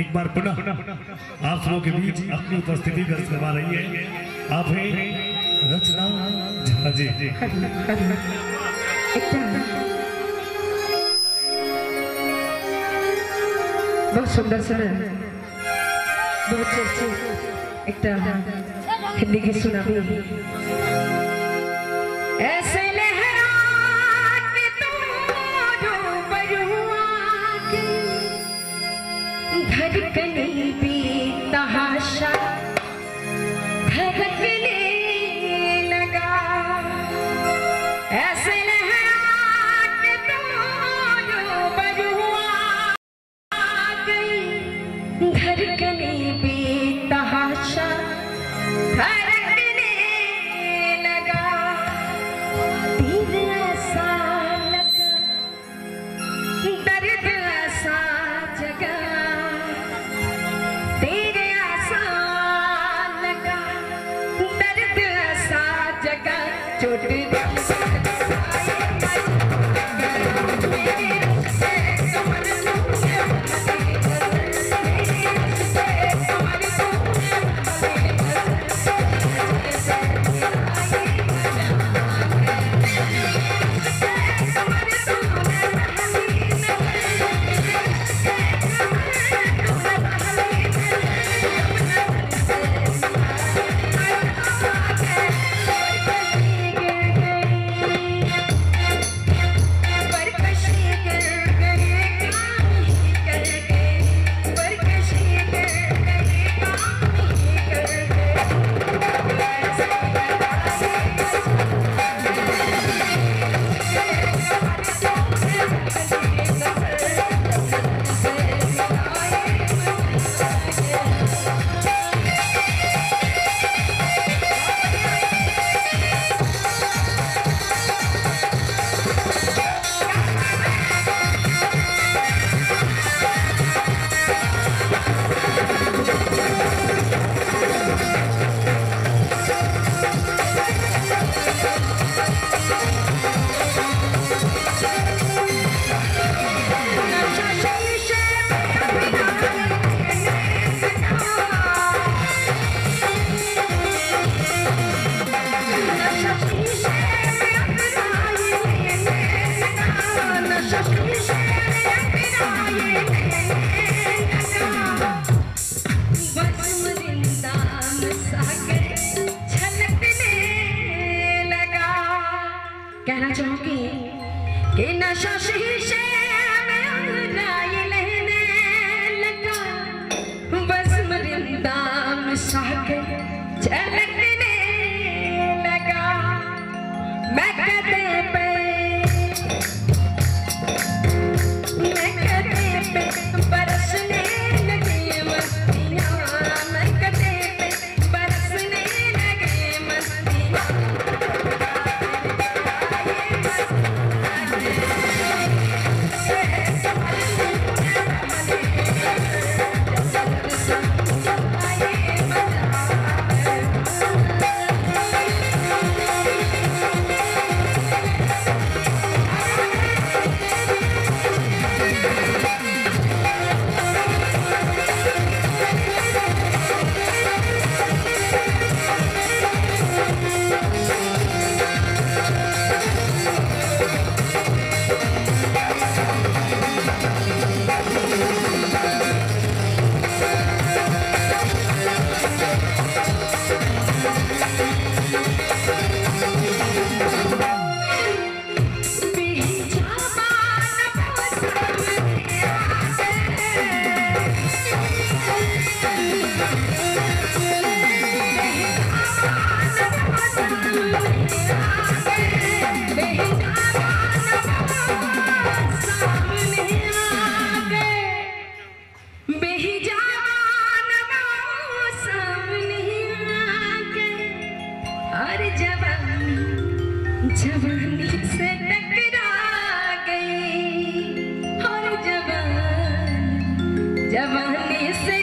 एक बार पुनः आप सबों के बीच अपनी उपस्थिति दर्ज करवा रही है। आप हैं रचना झा जी। बहुत सुंदर सुना, बहुत अच्छे एक हिंदी गीत सुना भी। ऐसे लहरा के तुम रूबरू आके धड़कने भी तहाशा धड़कने लगा। ऐसे लहरा के तुम रूबरू आके धड़कने भी तहाशा धड़कने लगा। तीर ऐसा लगा, दर्द ऐसा जगा, तीर ऐसा लगा, दर्द ऐसा जगा, चोट कहना चाहूंगी कि नशा शीशे में अंगड़ाई लेने लगा, बस मरिंदा में सागर झलकने लगा। मैं कदे पे, मैं कदे पे बरसने लगे मस्तियाँ, मैं कदे पे बरसने लगे मस्तियाँ। जवानी से टकरा गई और जवानी, जवानी से।